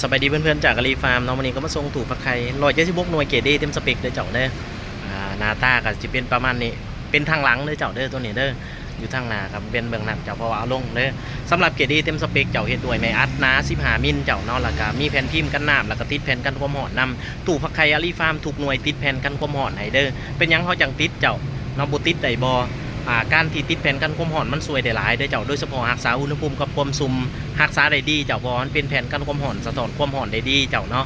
ສະບາຍດີເພື່ອນໆ ຈາກອາລີຟາມເນາະ. ມື້ນີ້ກໍມາສົ່ງຕູ້ຝັກໄຂ່ ຮ້ອຍເຈັດສິບຫົກໜ່ວຍ ເກຣດເອ ເຕັມສະເປັກເດີເຈົ້າເດີ. ອ່າ ໜ້າຕາກໍຊິເປັນປະມານນີ້ ເປັນທາງຫຼັງເດີເຈົ້າເດີ ໂຕນີ້ເດີ. ຢູ່ທາງໜ້າກໍເປັນເບື້ອງໜ້າເຈົ້າ ເພາະວ່າເອົາລົງເດີ. ສຳລັບເກຣດເອ ເຕັມສະເປັກເຈົ້າ ເຮັດດ້ວຍໄມ້ອັດໜາສິບຫ້າມິນເຈົ້າເນາະ ແລ້ວກໍມີແຜ່ນພິມກັນນ້ຳ ແລ້ວກໍຕິດແຜ່ນກັນຄວາມຮ້ອນນຳ. ຕູ້ຝັກໄຂ່ອາລີຟາມທຸກໜ່ວຍຕິດແຜ່ນກັນຄວາມຮ້ອນໃຫ້ເດີ. ເປັນຫຍັງເຮົາຈັ່ງຕິດເຈົ້າເນາະ ບໍ່ຕິດໄດ້ບໍ່? ອ່າ ການທີ່ຕິດແຜ່ນກັນຄວາມຮ້ອນມັນຊ່ວຍໄດ້ຫຼາຍເດີເຈົ້າ ໂດຍສະເພາະຮັກສາອຸນຫະພູມກັບຄວາມຊຸ່ມ ຮັກສາໄດ້ດີເຈົ້າ ເພາະວ່າມັນເປັນແຜ່ນກັນຄວາມຮ້ອນ ສະທ້ອນຄວາມຮ້ອນໄດ້ດີເຈົ້າເນາະ.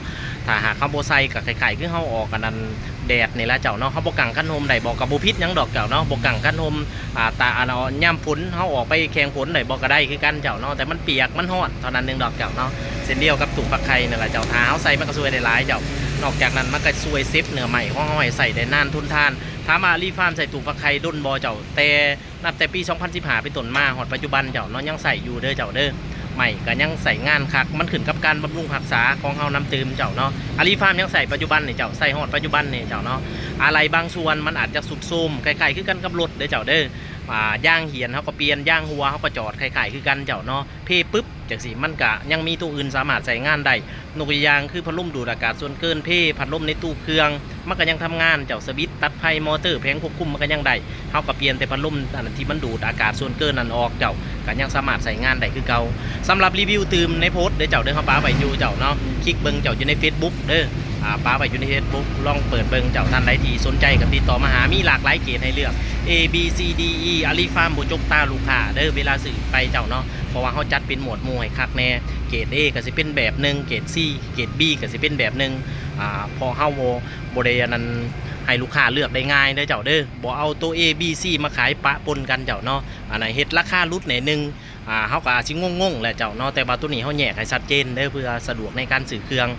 ຖ້າຫາກເຮົາບໍ່ໃສ່ກໍຄ້າຍໆຄືເຮົາອອກອັນນັ້ນແດດນີ້ລະເຈົ້າເນາະ. ເຮົາບໍ່ກາງຄັນຮົ່ມໄດ້ບໍ່ ກໍບໍ່ຜິດຫຍັງດອກເຈົ້າເນາະ ບໍ່ກາງຄັນຮົ່ມ. ອ່າ ຕາ ອັນ ຍາມຝົນເຮົາອອກໄປແຂ່ງຝົນໄດ້ບໍ່ ກໍໄດ້ຄືກັນເຈົ້າເນາະ ແຕ່ມັນປຽກມັນຮ້ອນເທົ່ານັ້ນໜຶ່ງດອກເຈົ້າເນາະ. ເຊັ່ນດຽວກັບຕູ້ຝັກໄຂ່ນັ້ນລະເຈົ້າ ຖ້າເຮົາໃສ່ມັນກໍຊ່ວຍໄດ້ຫຼາຍເຈົ້າ. ນອກຈາກນັ້ນມັນກໍຊ່ວຍເຊັບເນື້ອໄມ້ຂອງເຮົາໃຫ້ໃຊ້ໄດ້ນານທົນທານ. ຖາມວ່າອາລີຟາມໃຊ້ຕູ້ຝັກໄຂ່ດົນບໍ່ເຈົ້າ? ແຕ່ ນັບແຕ່ປີສອງພັນສິບຫ້າເປັນຕົ້ນມາຮອດປັດຈຸບັນເຈົ້າເນາະ ຍັງໃຊ້ຢູ່ເດີເຈົ້າເດີ. ໄມ້ກໍຍັງໃຊ້ງານຄັກ ມັນຂຶ້ນກັບການບຳລຸງຮັກສາຂອງເຮົານຳຕື່ມເຈົ້າເນາະ. ອາລີຟາມຍັງໃຊ້ປັດຈຸບັນນີ້ເຈົ້າ ໃຊ້ຮອດປັດຈຸບັນນີ້ເຈົ້າເນາະ. ອາໄຫຼ່ບາງສ່ວນມັນອາດຈະຊຸດໂຊມ ຄ້າຍໆຄືກັນກັບລົດເດີເຈົ້າເດີ. ອ່າ ຢາງຫ້ຽນເຮົາກໍປ່ຽນ ຢາງຮົ່ວເຮົາກໍຈອດ ຄ້າຍໆຄືກັນເຈົ້າເນາະ. ເພປຶບ ຈັ່ງຊີ້ ມັນກະຍັງມີໂຕອື່ນສາມາດໃຊ້ງານໄດ້. ຍົກຕົວຢ່າງຄືພັດລົມດູດອາກາດສ່ວນເກີນ, ເພ, ພັດລົມໃນຕູ້ເຄື່ອງ ມັນກະຍັງທຳງານເຈົ້າ. ສະວິດຕັດໄຟ, ມໍເຕີ, ແຜງຄວບຄຸມ ມັນກະຍັງໄດ້. ເຮົາກະປ່ຽນແຕ່ພັດລົມອັນທີ່ມັນດູດອາກາດສ່ວນເກີນນັ້ນອອກເຈົ້າ, ກະຍັງສາມາດໃຊ້ງານໄດ້ຄືເກົ່າ. ສຳລັບຣີວິວຕື່ມໃນໂພສເດີເຈົ້າເດີ, ເຮົາປະໄວ້ຢູ່ເຈົ້າເນາະ, ຄລິກເບິ່ງເຈົ້າຢູ່ໃນເຟສບຸກເດີ, ອາ ປະໄວ້ຢູ່ໃນເຟສບຸກ, ລອງເປີດເບິ່ງເຈົ້າ. ທ່ານໃດທີ່ສົນໃຈກະຕິດຕໍ່ມາຫາ, ມີຫຼາກຫຼາຍເກຣດໃຫ້ເລືອກ A B C D E, ອາລີຟາມບໍ່ຈົກຕາລູກຄ້າເດີ ເວລາຊື້ໄປເຈົ້າເນາະ. ເພາະວ່າເຮົາຈັດເປັນໝວດໝູ່ໃຫ້ຄັກແນ່, ເກຣດ A ກໍຊິເປັນແບບໜຶ່ງ, ເກຣດ C ເກຣດ B ກໍຊິເປັນແບບໜຶ່ງ. ອາ ເພາະເຮົາບໍ່ ບໍ່ໄດ້ອັນນັ້ນ ໃຫ້ລູກຄ້າເລືອກໄດ້ງ່າຍເດີເຈົ້າເດີ, ບໍ່ເອົາໂຕ A B C ມາຂາຍປະປົນກັນເຈົ້າເນາະ. ອັນນັ້ນເຮັດລາຄາຫຼຸດແນ່ໜຶ່ງ, ອາ ເຮົາກໍອາດຊິງົງໆແຫຼະເຈົ້າເນາະ, ແຕ່ວ່າໂຕນີ້ເຮົາແຍກໃຫ້ຊັດເຈນເດີ ເພື່ອສະດວກໃນການຊື້ເຄື່ອງ.